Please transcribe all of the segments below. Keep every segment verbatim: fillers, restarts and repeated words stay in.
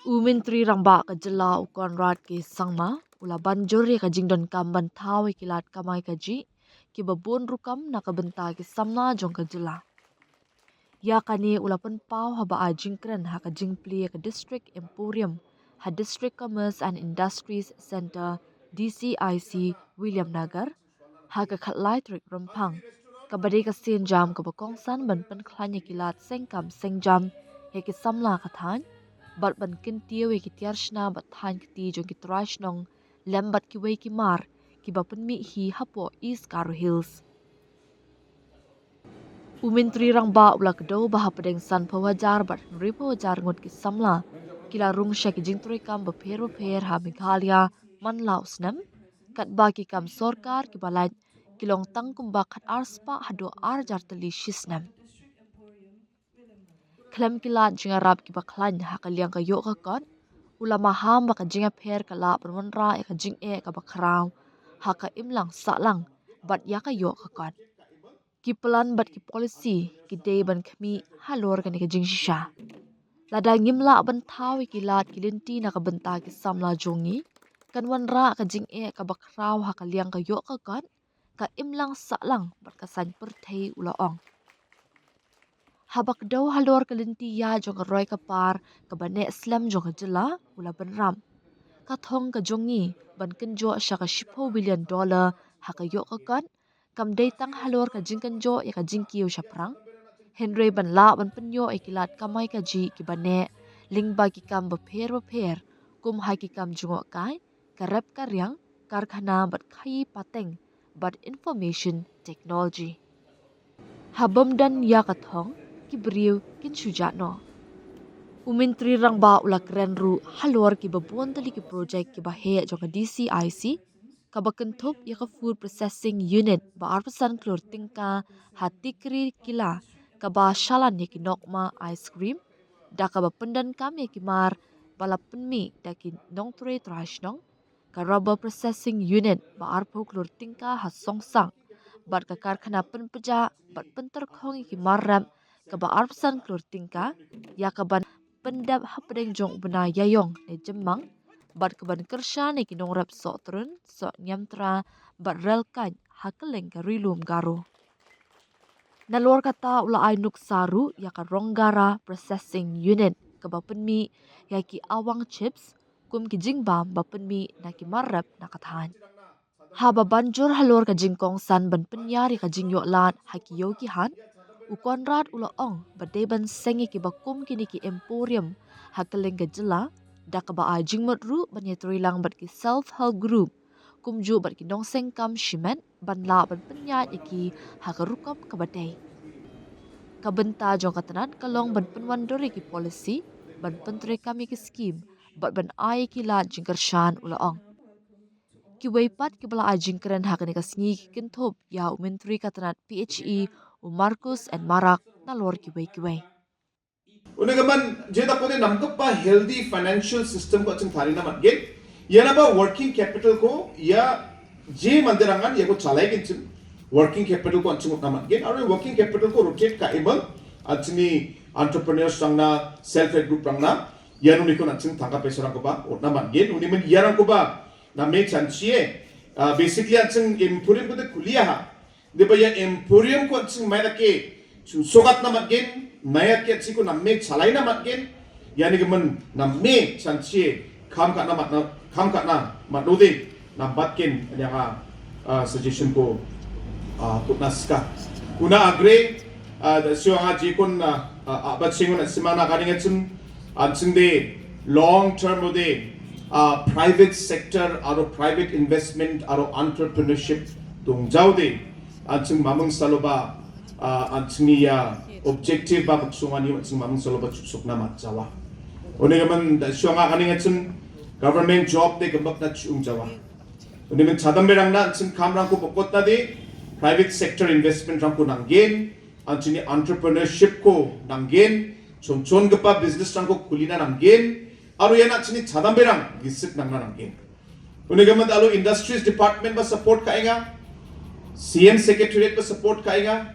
U Myntri Rangbah ka jylla u Conrad K Sangma u la ban jur ïa ka jingdonkam ban thaw ïa ki lad kamai kajih kiba bun rukom na ka bynta ki samla jong ka jylla. Ïa kane u la pynpaw haba ai jingkren ha ka jingplie ka District Emporium ha District Commerce and Industries Centre D C I C Williamnagar ha ka khatlai tarik Rymphang, kaba dei ka sienjam kaba kongsan ban pynkhlaiñ ïa ki lad seng kam seng jam ïa ki samla ka thaiñ bad ban kyntiew ïa ki tiar shna bad thaiñ kti jong ki trai shnong lem bad kiwei ki mar kiba pynmih hi hapoh East Garo Hills. U Myntri Rangbah u la kdew ba hapdeng sanphew hajar bad hynriewphew hajar ngut ki samla ki la rung sha ki jingtrei kam bapher bapher ha Meghalaya man la u snem, katba ki kam sorkar kiba lait ki long tang kumba khatar spah haduh ar hajar tylli shi snem. Khlem ki lad jingïarap kiba khlaiñ ha ka liang ka ïoh ka kot, u la maham ba ka jingïapher ka lah ban wanrah ïa ka jingeh kaba khraw ha ka imlang sahlang bad ïa ka ïoh ka kot. Ki plan bad ki policy ki dei ban khmih halor kane ka jingshisha. Lada ngim lah ban thaw ïa ki lad ki lynti na ka bynta ki samla jong ngi, kan wanrah ka jingeh kaba khraw ha ka liang ka ïoh ka kot, ka imlang sahlang bad ka saiñ pyrthei, u la ong. Haba kdew halor ka lynti ïaid jong ka roi ka par kaba neh slem jong ka jylla, u la bynrap. Ka thong ka jong ngi ban kynjoh sha ka shiphew billion dollar ha ka ïoh ka kot kam dei tang halor ka jingkynjoh ïa ka jingkiew shaphrang, hynrei ban lah ban pynïoh ïa ki lad kamai kajih kiba neh lyngba ki kam bapher bapher, kum ha ki kam jngohkai, ka rep ka riang, karkhana bad khaïi pateng bad information technology. Haba ym don ïa ka thong, ki briew kin shu jah noh. U Myntri Rangbah u la kren ruh halor kiba bun tylli ki project kiba heh jong ka D C I C, kaba kynthup ïa ka Food Processing Unit ba arphew san klur tyngka ha Tikrikilla, kaba shalan ïa ki nokma ice cream da kaba pyndonkam ïa ki mar ba la pynmih da ki nongtrei trai shnong, ka Rubber Processing Unit ba arphew klur tyngka ha Songsak, bad ka karkhana pynpjah bad pyntyrkhong ïa ki mar rep kaba arphew san klur tyngka, ïa kaban pyndep hapdeng jong u bnai Ïaïong ne Jymmang, bad kaban kyrshan ïa ki nongrep sohtrun, sohniamtra bad rel kait ha kylleng ka Ri Lum Garo. Nalor kata u la ai nuksa ruh ïa ka Ronggara Processing Unit kaba pynmih ïa ki awang chips kum ki jingbam ba pynmih na ki mar rep na ka thaiñ. Haba ban jur halor ka jingkongsan ban pynïar ïa ka jingïoh lad ha ki ïew ki hat, u Conrad u la ong ba dei ban seng ïa kiba kum kine ki emporium ha kylleng ka jylla, da kaba ai jingmut ruh ban ïatreilang bad ki self help group kumjuh bad ki nongseng kam shimet ban lah ban pynïaid ïa ki ha ka rukom kaba dei. Ka bynta jong ka tnat ka long ban pynwandur ïa ki policy, ban pyntreikam ïa ki skim bad ban ai ïa ki lad jingkyrshan, u la ong. Kiwei pat kiba la ai jingkren ha kane ka sngi ki kynthup ïa u Myntri ka tnat P H E, u Marcuise N Marak, nalor kiwei kiwei. Une ka man je da kone nam ka pa healthy financial system ko ching thari na mat gen. Ïa na ba working capital ko ïa je mandir angan ïa ko chalai gen chim. Working capital ko ching na mat gen. Aro working capital ko rotate ka ebal. Achini entrepreneurs rang na, self help group rang na. Ïa nuni ko na ching thangka pesa rang ko ba, ot na mat gen. Uni man ïa rang ko ba na me chan chie. Ah, basically aching emporium ko de kulia ha. Deba ïa emporium ko ching mai na ke ching sokat na mat gen, mai ke ching ko na me chalai na mat gen, ïa ni ke man na me chan chie kham ka na mat na, kham ka na mat no de na bat gen ïa nga, ah, suggestion ko, ah, put na ska. Kuna agree, ah, da sio nga ji kun, ah, ah, ah, bat sing na simana ka ni nga chim, ah, ching de long term de, ah, private sector aro private investment aro entrepreneurship tung jau de. An ching mamang saloba, ah, an ching ya objective ba buk sungan yu an ching mamang saloba chuk suk nama jawa. Uni gaman da shonga kani nga ching government job de gambak na chung jawa. Uni men chadam berang na an ching kam rang ko bokot na de private sector investment rang ko nanggen, an ching entrepreneurship ko nanggen, chon chon gepa business rang ko kulina nanggen, aro ya na ching chadam berang gisik nang na nanggen. Uni gaman da alo industries department ba support ka inga, C M secretariat ba support ka inga,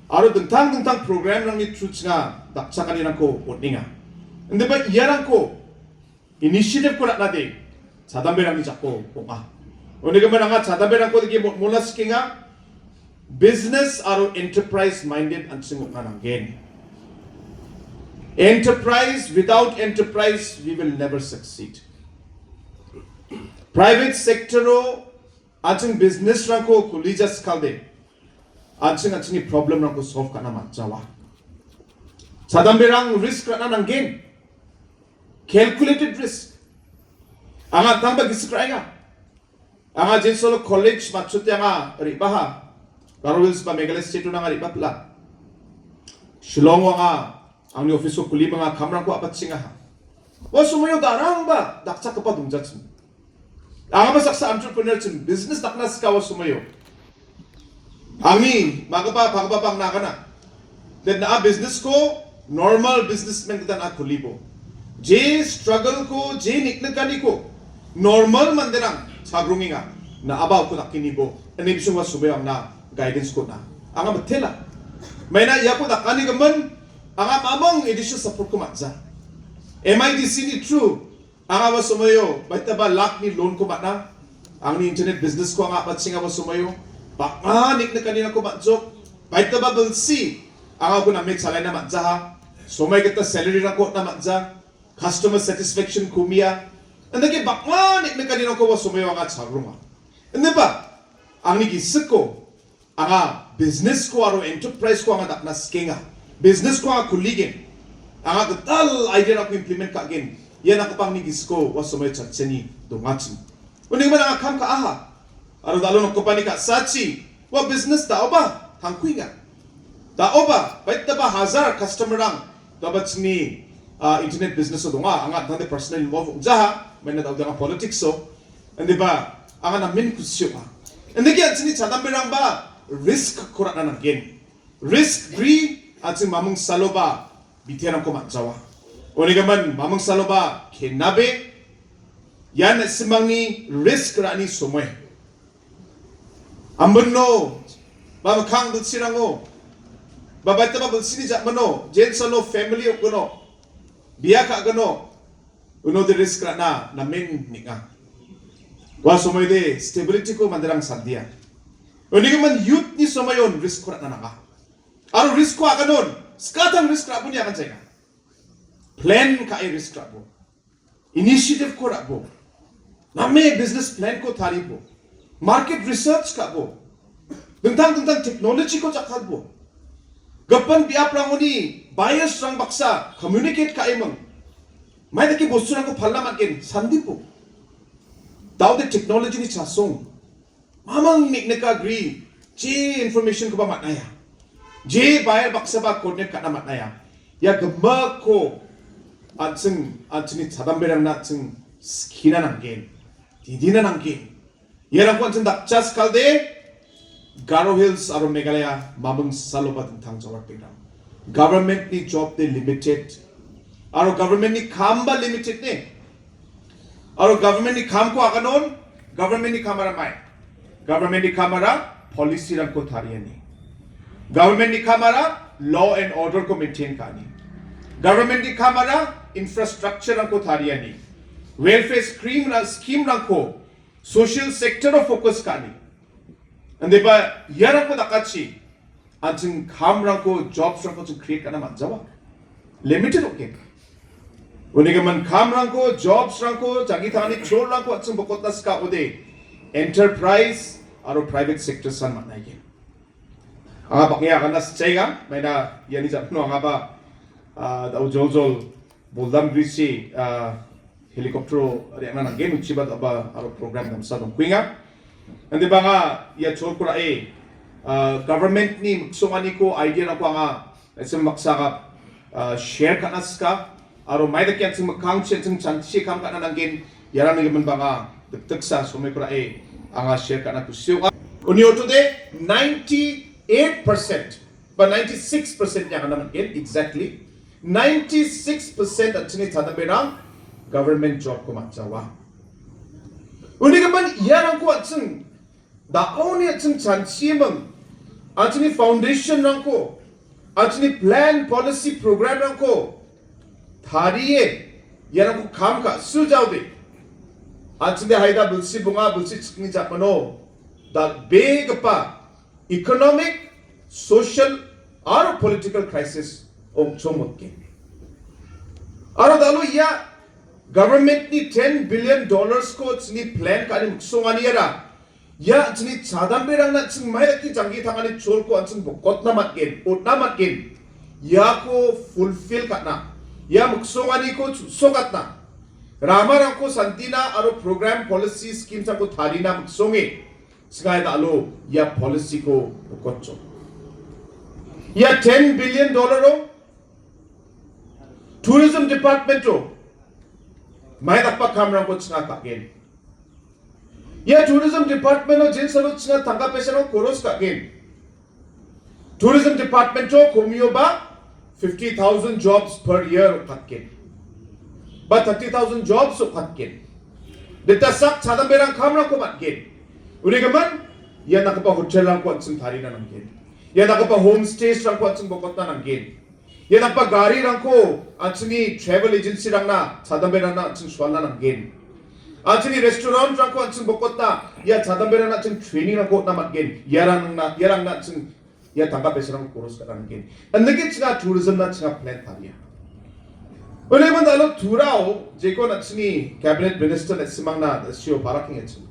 aro dengtang dengtang program rang ni truch nga dak chakani rang ko pot ninga. Ende ba iya rang ko initiative ko ratna de, chadamberang ni jako ong a. Une ka man anga chadamberang ko de ki mo-, molas kinga, business aro enterprise minded an sing ong a nang gen. Enterprise, without enterprise, we will never succeed. Private sector o, an sing business rang ko kuli jas kalde. An sing an sing problem rang ko solve kana man jawa. Chadamberang risk ratna nang gen. Calculated risk. Anga tang ba gisik rai nga. Anga jin solo college machut anga riba ha. Garo Hills ba Meghalaya State nang riba pla. Shillong anga angni office ko kuli ba nga kamrang ko apat singa ha. Wa sumayo darang ba dakchak kepa dung jachin. Anga ba saksa entrepreneur chin business dakna ska wa sumayo. Angni, magaba, pagaba bang na kana. Dan na business ko, normal businessman kita na kuli bo. Je struggle ko, je nik na kani ko. Normal manderang, chagrungi nga. Na aba ko dakini bo. Ani bisung wa sumayo ang na guidance ko na. Anga betela. Maina ya ko dakani gaman, anga mamang additional support ko matza. M I D C ni true. Anga ba sumayo, baita ba lak ni loan ko matna. Angni internet business ko anga ba singa ba sumayo. Ba nga nik na kani na ko matjok. Baita ba belsi. Anga ko na me chalai na matja ha. Sumai kita salary na ko na matja. Customer satisfaction kumia. Anda ke ba nga nik na kani na ko ba sumayo anga charunga. Anda ba. Angni ki seko. Anga business ko aro enterprise ko anga dakna skenga. Business ko anga kuligen. Anga ketal idea ko implement ka gen. Ya na kepang ni gisko wa somai chat cheni dongachin. Uning mana anga kam ka aha. Aro dalo no company ka sachi. Wa business da oba. Tangkuinga. Da oba. Bait da ba hazar customer rang. Da ba chini, ah, internet business o donga. Anga tande personal involve jaha. Maina da udanga politics so. Ande ba, anga na min kusiok ha. Ande ki an sini chadamberang ba, risk ko ratna nang gen. Risk ri, an sini mamung salo ba, biterang ko mat jawa. One gaman, mamung salo ba, kenabe, yan simang ni risk rani somoi. Amben no, ba makang dut sirango, ba baita ba bel sini jak mano, jen salo family ok gano, biya ka gano, Uno de risk rana na meng ninga. Wa somoi de stability ko manderang sandia. Uni ko man youth ni somoi on risk ko rana nanga. Aro risk ko akanon. Skatang risk rabu ni akan chai. Plan ka e risk rabu. Initiative ko rabu. Name business plan ko tari bu. Market research ka bo. Dengtang dengtang technology ko jakhat bo. Gapan biap rang oni buyers rang baksa communicate ka emang. Mai daki bosu rang ko phala mat gen sandi bo. Tau de technology ni chasong. Mamang nik neka agree. Je information ko ba mat naya. Je buyer baksa ba coordinate ka na mat naya. Ya gema ko atseng atseng ni chadam berang na atseng skina nang gen. Didina nang gen. Yarang kwan chen dak chas kalde, Garo Hills aro Meghalaya mamung salo ba tentang jawar pingrang. Government ni job de limited. Aro government ni kam ba limited ne. Aro government ni kam ko akanon, government ni kam ara mai. Government ni kam ara policy rang ko tariani. Government ni kam ara law and order ko maintain kani. Government ni kam ara infrastructure rang ko tariani. Welfare scheme rang, scheme rang ko social sector o focus kani. Ande ba yarang ko dakachi. Anching kam rang ko jobs rang ko ching create kana man jawa. Limited okay. Uni ke man kam rang ko jobs rang ko jagi thani chol rang ko anching bokot naska ode. Enterprise aro private sector san man nai ke. Anga bak ya kana sechai ga, maina yani jat no anga ba, ah, da ujol jol, boldam grisi, ah, helicopter riak na nanggen uchi ba da ba aro program dam sa dong kuinga. Ande ba nga ya chol kura e, ah, government ni song ani ko idea na ko anga, esem maksa ga, ah, share kana ska, Aro mai da kian sing makang chen sing chan chi kam kana nangkin yaran ngi men banga tek tek sa somai kura e anga share kana kusiu. Uni oto de ninety-eight percent ba ninety-six percent ya kana nangkin exactly ninety-six percent at sini tanda berang government job ko mat jawa. Uni ka ban yaran kuat sing Da oni achung chan chimang, achuni foundation rangko, achuni plan policy program rangko, thari e, Ïa nang ku kam ka su jaw de. An chinde haida bulsi bunga bulsi chikni jak mano. Da be kapa economic, social, or political crisis ong chomot ke. Aro dalu ïa government ni ten billion dollars ko chini plan ka ni muksong ani yara. Ïa chini chadam berang na ching mai ki janggi thang ani chol ko an ching bokot na mat gen, ut na mat gen. Ïa ko fulfill kat na. Ïa muksong ani ko chu so kat na. Rama rang ko santina aro program policy scheme sa ko thari na muksong e. Sgai da lo ïa policy ko bokot cho. Ïa ten billion dollar o. Tourism department o. Mai da pa kam rang ko chinga ka gen. Ïa tourism department o jin salo chinga tangka pesa no koros ka gen. Tourism department o kumyo ba fifty thousand jobs per year o kat gen. Ba thirty thousand jobs o kat gen. Deta sak chadam berang kam rang ko mat gen. Uri gaman, ïa na kapa hotel rang ko an ching thari na nang gen. Ïa na kapa homestays rang ko an ching bokot na nang gen. Ïa na pa gari rang ko an chini travel agency rang na chadam berang na ching swal na nang gen. An chini restaurant rang ko an ching bokot na ïa chadam berang na ching training rang ko na mat gen. Ïa rang na ïa rang na ching ïa tangka pesa rang koros ka rang gen. An nagi chinga tourism na chinga plan thari ïa. Ule man da lo thurao jeko na chini cabinet minister na simang na sio parak ngi ching.